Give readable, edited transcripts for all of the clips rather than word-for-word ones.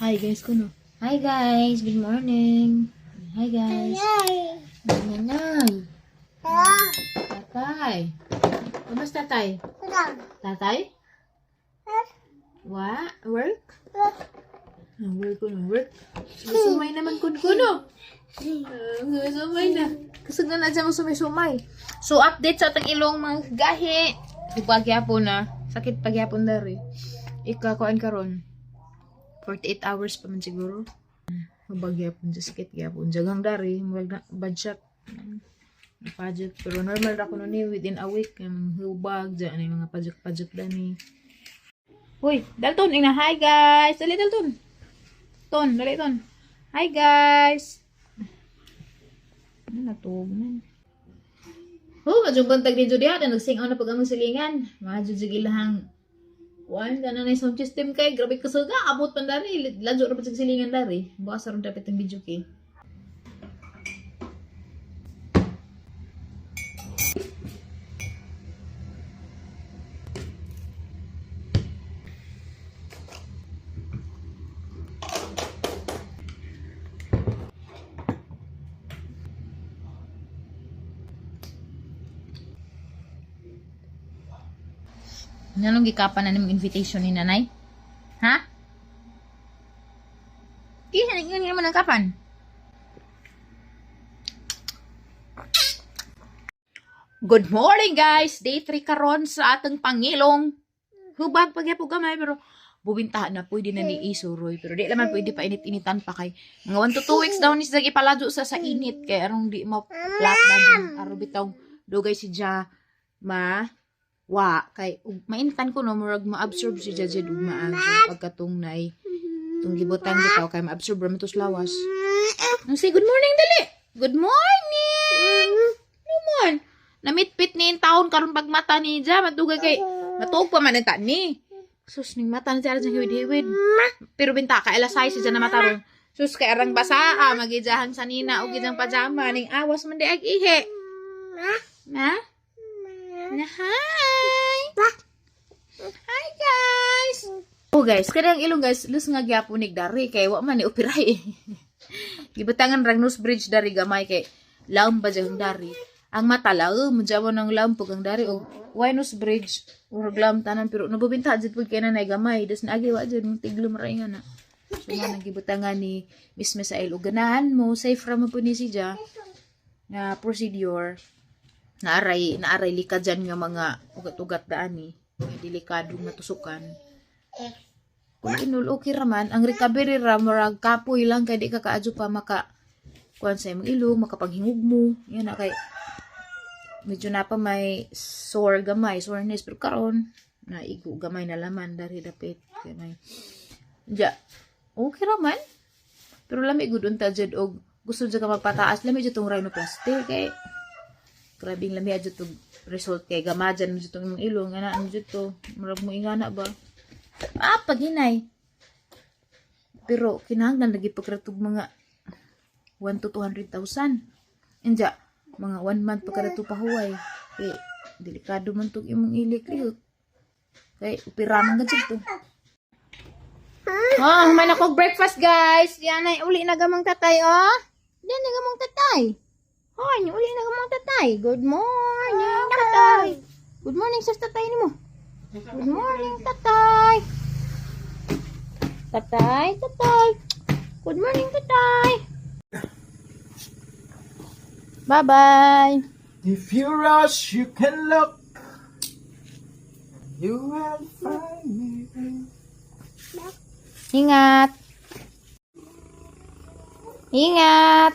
Hi guys kuno. Hi guys, good morning. Hi guys. Nanay. Tatay. Kumusta tatay? Tatay? Wa? Work? Ah, work kuno, work. Sumay naman kun kuno. Ah, sumay na. Kusog na na dyan mo sumay-sumay. So, update sa atong ilong mga gahi. Ipagyapon na. Sakit pagyapon dari. Ika, kuan karon. 48 hours pa man siguro. Mabagyapon dyan. Sakit gyapon. Jagang dari. Murag na, bad shot. Pajot. Pero normal ra kuno ni within a week. Yung hubag dyan. Yung mga pajot-pajot dani. Uy, Dalton, ina hi guys. Dali Dalton. Ton, dali ton. Hi guys. Ano natuog man. Oh, madyo bantag ni Judy na nagsing na pag among silingan. Madyo jud ilahang kuan kana na sound system kay grabe kasuga abot pan dari ladyo ra pud sa silingan dari. Bukas ron dapat ang video kay. Nganong gikapan na nimong invitation ni nanay? Ha? Kisa nga naman ang kapan. Good morning guys! Day 3 karon sa atong pangilong. Hubag pagyapon gamay pero bubintahan na pwede na ni isuroy pero di naman pwede pa init-initan pa kay mga 1 to 2 weeks daw ni siya ipaladyo sa init kay arong di ma flat na dun aro bitaw dugay si Ja ma wa kay ug maintan ko no murag ma-absorb si Ja jud ug ma-absorb pagkatong nay tung gibutan bitaw kay ma-absorb ra man to sa lawas. Nung say good morning dali. Good morning. Naman. Namitpit ni yung taon karon pagmata ni Ja madugay kay matuog pa man ang ta ni. Sus ning mata na siya dyan hiwid-hiwid. Pero binta ka alas 6 siya na mata ron. Sus kay arang basa ah, magijahan sa nina og gijang pajama ning awas man di ag ihi. Na? Na hi. Hi guys. Oh guys, kanang ilong guys, lus nga gyapon nig dari kay wa man ni operay. Gibutangan rang nose bridge dari gamay kay laom ba dyan dari. Ang mata laom, mo ng laom pag ang dari og why nose bridge urag laom tanan pero nabubinta jud pud kay nanay gamay das naagi wa jud mong tiglom ra nga na. So nga nang gibutangan ni Miss Misael og ganahan mo safe ra mo pud ni siya nga procedure naaray naaray lika dyan nga mga ugat-ugat daan ni delikado nga tusukan. Kung inul okay ra man ang recovery ra murag kapoy lang kay di ka kaadyo pa maka kuan sa imong ilong makapaghingog mo yan na kay medyo na pa may sore gamay soreness pero karon naigo gamay na laman dari dapit gamay ja okay ra man pero lami gud unta jud og gusto jud ka magpataas lami jud tong rhinoplasty kay grabing lami jud tong result kay gamajan mo jud tong imong ilong ana mo jud to murag mo ingana ba ah paginay pero kinahanglan lagi pagkaratog mga 1 to 200,000. Inja, mga 1 month pagkarato pahuway. Eh, delikado man tong imong ilik lihok. Kay, upira man gud to. Ah, man ako breakfast guys. Yan ay uli na gamang tatay oh. Yan na gamang tatay. Hoy, uli na gamang tatay. Good morning, tatay. Good morning sa tatay nimo. Good morning, tatay. Tatay, tatay. Good morning, tatay. Bye-bye. If you rush, you can look. You will find me. Ingat. Ingat.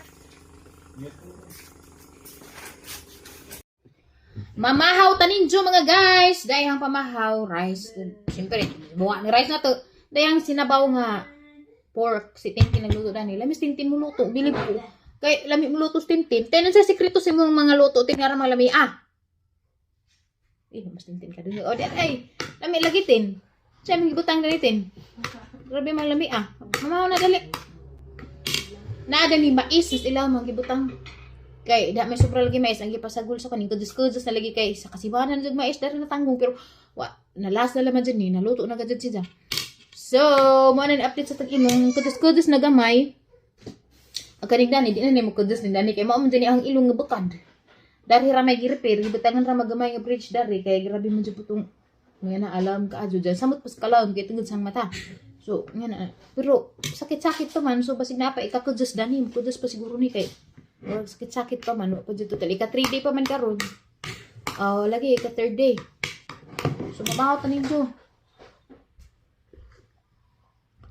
Mamahaw taninjo mga guys. Dayang pamahaw rice. Siyempre, buwa ni rice na to. Dayang sinabaw nga pork si Tintin nagluto dani. Lami si Tintin mo luto, bilib ko. Kay lami mo luto si Tintin. Tayo sa sekreto sa imong mga luto tin nga ra malami ah. Eh, mas Tintin ka dun. O, di ay. Lami lagi tin. Siya may gibutang dani tin. Grabe man lami ah. Mamahaw na dali. Naa dani mais is ilaw mga gibutang. Kay da may sobra lagi mais ang gipasagol sa kaning kudus-kudus na lagi kay sa kasibanan jud mais dari natanggong pero wa nalas na laman jud ni naluto na gud siya. So So, mo na ni update sa tag-imong kudus-kudus na gamay. Ang kaning dani, di na nimo kudus ni dani kay mao man dyan ang ilong nga bukad. Dari ra may gi-repair, gibutangan ra magamay nga bridge dari kay grabe man jud putong nga na alam ka adyo dyan. Samot pas kalam kay tungod sang mata. So, nga na. Pero sakit-sakit pa man, so basig na pa ikakudus dani, kudus pa siguro ni kay murag sakit-sakit pa man, wa pa jud total. Ika 3 day pa man karon. Oh, lagi ika third day. So mabaho ta ninyo.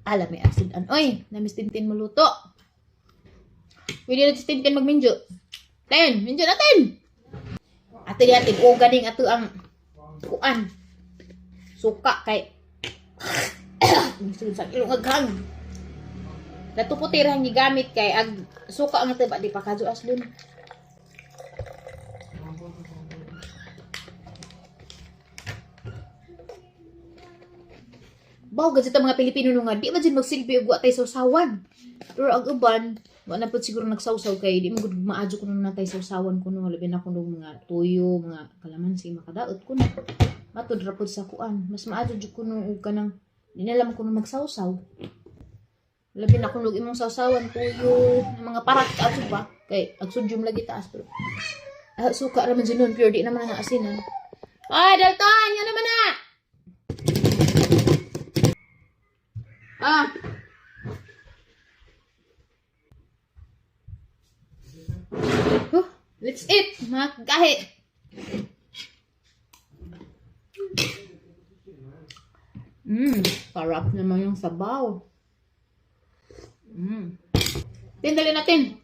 Alam may acid an. Oy, namis Tintin mo luto. Pwede na si Tintin magminjo. Ten, minjo natin. Ato di atin o ganing ato ang kuan. Suka kay sa ilong aghang. Dato puti ra ang gigamit kay ag suka ang ito ba di pa kadyo aslon. Baw gud mga Pilipino no nga di man jud magsilbi og wa tay sawsawan. Pero ang uban, wa na pud siguro nagsawsaw kay di man gud maadyo kuno natay sawsawan kuno, labi na kuno mga tuyo, mga kalamansi, makadaot kuno. Matud ra pud sa kuan. Mas maadyo jud kuno og kanang di na lang kuno magsawsaw. Labi na kuno og imong sawsawan tuyo, mga parat kaadto ba kay ag sodium lagi taas pero suka ra man jud nun pure di naman nga asinan. Ay, Dalton, yan naman na. Ah. Huh, let's eat, mga gahi. Sarap naman yung sabaw. Tindali natin.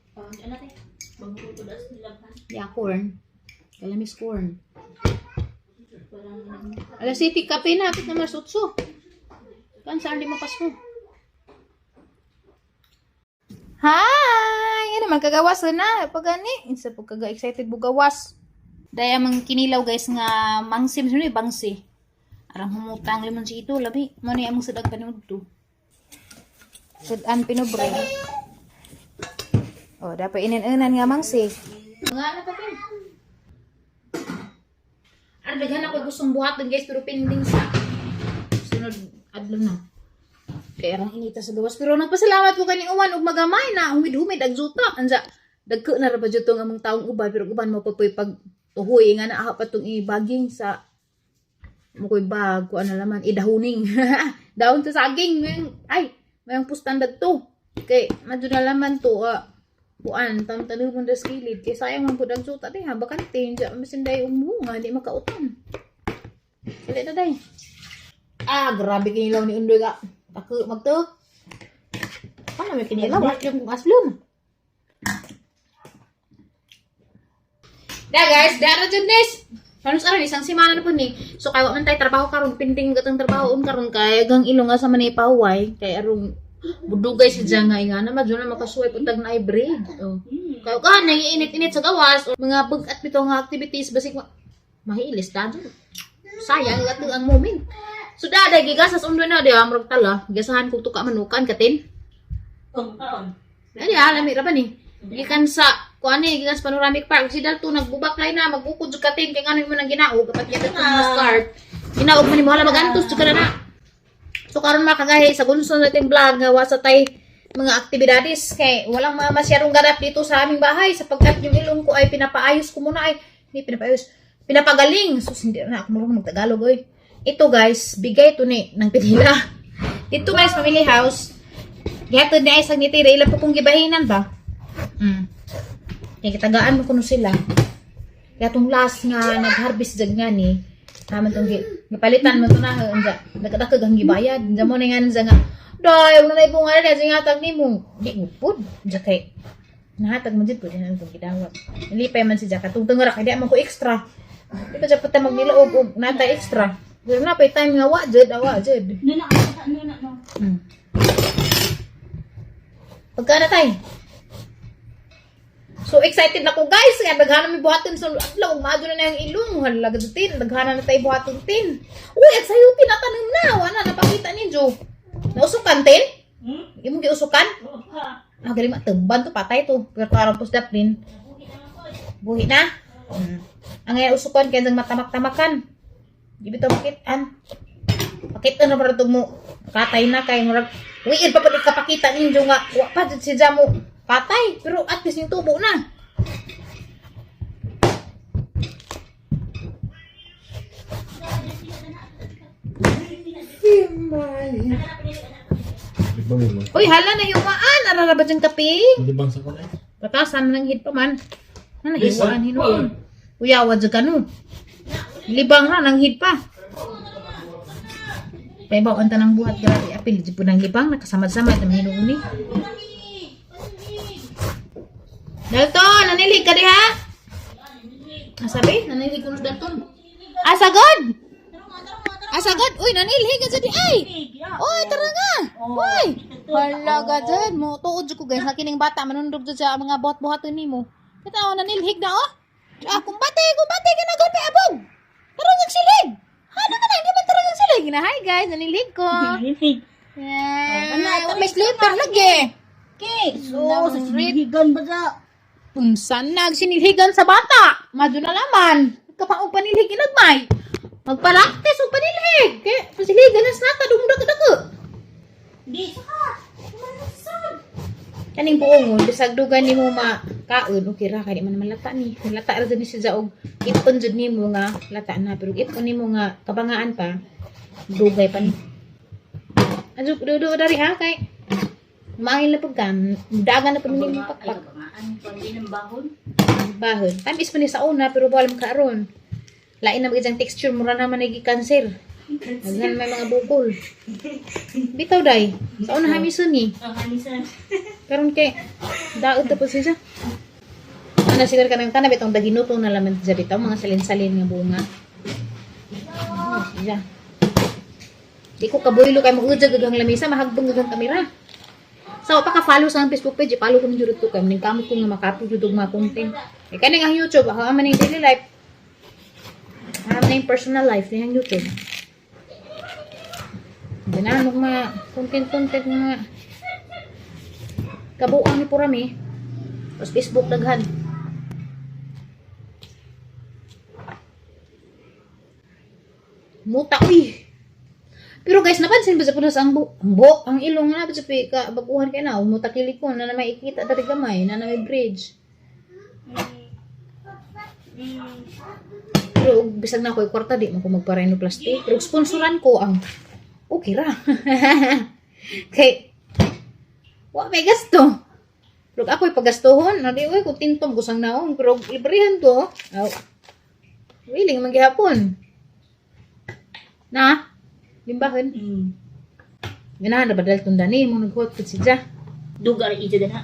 Yeah, corn. Kalamis corn. Alas City, kape na. Kapit na mas 8. Kan saan di mapas mo? Hi! Yan naman, kagawas na. Pagani. Isa po kaga-excited bugawas. Daya mang kinilaw guys nga mangsi. Sino yung bangsi? Arang humutang limon si ito. Labi. Mo na among sadag panood to. Sudan pinobre. Oh, dapat inin-inan nga mangsi. Mga ano pa tin? Daghan ako gustong buhaton guys pero pending sa sunod adlaw na. Kaya rang inita sa gawas. Pero nagpasalamat ko kani uwan og magamay na humid-humid ag juta. Ansa dagko na ra ba jud tong among taong ubay pero uban mo pa po'y pag tuhoy nga naa pa tong ibaging sa mo ko'y bag ko ano laman idahuning. Dahon sa saging mayong, ay mayong pustan dagto. Kay madyo na laman to kuan tam tanumon das kilid kay sayang man pud ang suta di ha bakante hindi masin day umunga di makautan. Sali na day. Ah, grabe kinilaw ni Undoy ka. Ako magto. Paano may kinilaw? Aslum kung aslum. Da guys, da ra jud nis. Halos aron isang semana na po ni. So kay wa man tay trabaho karon, pending gatang trabaho on karon kay gang ilong nga sa manay pahuway kay arong budugay si nga nga na madyo na makasuway puntag na ay break. Oh. Kay ka nangiinit-init sa gawas or mga bug-at bitaw nga activities basig mahilis ta jud. Sayang ato ang moment. So daday gigasas undo na di murag tala, gigasahan kog tuka manukan katin. Ani lami ra ba ni? Gikan sa kuan ni gikan sa Panoramic Park si Dalto nagbubaklay na magbukod jud katin kay ngano mo nang ginaog kapat gyud itong mga scarf. Ginaog man nimo hala magantos jud ka na na. So karon mga kagahi sa gunso nating vlog nga wa sa tay mga aktibidades kay walang mga masyadong ganap dito sa aming bahay sapagkat yung ilong ko ay pinapaayos ko muna ay hindi pinapaayos, pinapagaling. Sus, hindi na ako marunong magtagalog oy. Ito guys, bigay ito ni ng pinila. Dito guys, family house. Gihatod ni ay sa nitira ila po kong gibahinan ba. Kaya kitagaan mo kuno sila. Kaya tong last nga nag-harvest jag nga ni, naman tong gipalitan mo to na unsa nagkadakag ang gibayad. Unsa mo na nga unsa nga day wala na ibunga na day hatag nimo. Di mo pud unsa kay nahatag mo jud pud na itong gidawat. Nilipay man si Jack atong tungara kay di man ko extra. Di ba dapat ta magnilaog og nata extra. Pero na pay time nga wa jud, awa jud. Nuna, nuna, no. Pagka na tay. So excited na ko guys kaya daghan na may buhaton sa adlaw maadto na na yung ilong hala gud tin daghan na tay buhaton tin. Uy at sayo tinatanom na wala napakita ninyo. Nausukan tin? Hmm? Imong giusukan? Oo pa. Ah, galing matumban to patay to. Pero karon pusdap din. Buhi na. Ang ngayon usukan kaya nang matamak-tamakan. Di bitaw makitaan. Makitaan na para mo. Katay na kay murag weird pa pud kapakita ninyo nga wa pa jud si Jamo patay, pero at least yung tubo na. Uy, hala na hiwaan. Arara ba dyan kape? Libang sa kulay. Patasan ng hit pa man. Na nahiwaan hinuon. Uyawa dyan ka no. Libang na nang hit pa. Paibaw ang tanang buhat grabe apil di po ng libang nakasamad-samad ang hinuon ni. Dalton, nanilig ka diha? Asabi, nanilig ko Dalton. Asagod! Asagod! Uy, nanilhig ka dyan di ay! Uy, tara nga! Uy! Hala ka dyan. Mo, tuod dyan ko guys. Nakining bata, manundog dyan sa mga buhat-buhaton nimo. Kita oh, nanilhig na oh. Ah, kumbate, kumbate, ginagol pa abog! Tara nagsilig! Hala ka na, hindi man tara nagsilig. Na, hi guys, nanilhig ko. Yeah. May slipper lagi. Okay, so sa siniligan ba sa? Unsan nagsinilhigan sa bata? Madyo na naman. Kapaong panilhig inagmay. Magparaktis og panilhig. Kay pasilhigan na nata dumdag dako. Di sa ka. Malasad. Kaning buongon bisag dugan nimo makaon, okay ra kay di man naman lata ni. Kung lata ra jud ni siya og ipon jud nimo nga lata na, pero ipon nimo nga kabangaan pa dugay pa ni. Adyo dudo dari ha kay maangil na pagka dagan na pud nimo pakpak. Kabangaan, kundi ng bahon. Bahon. Tamis man ni sa una pero wala man karon. Lain na mag texture mura naman nagi cancer. Daghan may mga bukol. Bitaw day. Sa una hamison ni. Ang hanisan. Karon kay daot na po siya. Ano siguro kanang tanab itong daginutong na laman siya bitaw mga salin-salin nga bunga. Ano siya. Di ko kabuylo kay maujag ang lamisa mahagbong ang kamera. Sa pa ka follow sa ang Facebook page, i-follow ko ninyo dito kay ning kamot ko nga makapod jud og mga content. Eh kaning ang YouTube, ako man ning daily life. Ako man ning personal life ning ang YouTube. Ganahan og mga content-content nga kabuang ni Purami. Tapos Facebook daghan. Muta uy. Pero guys, napansin ba sa punas ang ang buhok, ang ilong na ba sa ka baguhan kay na umuta kilikon na na may ikita diri gamay na na may bridge. Pero og bisag na ako kwarta di man ko magpa-rhinoplasty. Pero og sponsoran ko ang okay ra. Kay wa may gasto. Pero ako'y pagastuhon, na di uy kung tintom ko sang naong pero og librehan to. Aw. Willing man gihapon. Na, limbahan. Ganahan ra ba dahil tundani mo naghuot pud si Ja. Duga ra ija din ha.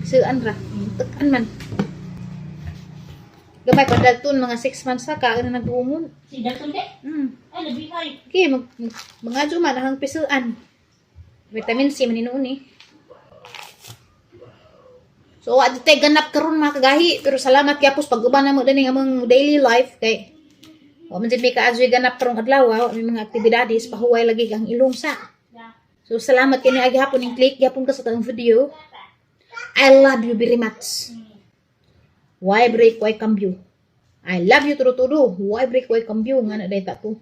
Suan ra. Tekan man. Gamay pa dalton mga 6 months na ka na nag-uumon. Si Dalton de? Ay, nabihay. Okay, mga juma na hang pisuan. Vitamin C man hinuon eh. So, wa tay ganap karon mga kagahi, pero salamat gyapos pag-uban namo dinhi ang among daily life kay wa man jud may kaadyoy ganap karong adlaw, wa may mga aktibidades, pahuway lagi ang ilong sa. So, salamat kini agi hapon ning click gyapon ka sa tang video. I love you very much. Why break, why cambio? I love you tudo-tudo. Why break, why cambio? Nga na day ta to.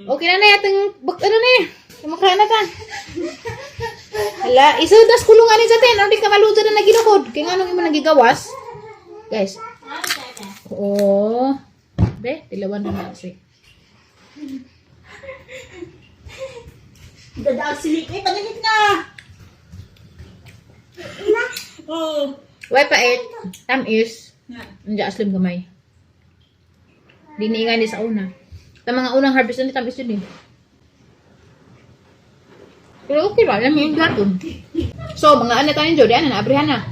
Okay na na yatang bak ano na eh. Kumakra na ka. Hala, isudas kulungan ni sa ten. Ano di ka maluto na naginukod? Kaya nga nung imo nagigawas. Guys. Oo. Be, tilawan na na si. Dadaag silik. Ay, panilit na! Oh. Why pa it? Tam is. Na. Andiyan aslim gamay. Dini nga ni sa una. Sa mga unang harvest na ni tamis yun eh. Pero okay ra, alam mo yung gaton. So, mga ano tayo Jody, ano na, abrihan na.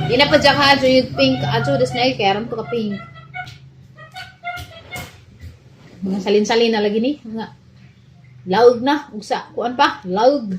Di na pa dyan ka, adyo yung pink, adyo, das na kaya aram to ka pink. Mga salin-salin na lagi ni, mga laog na, ugsa, kuan pa, laog.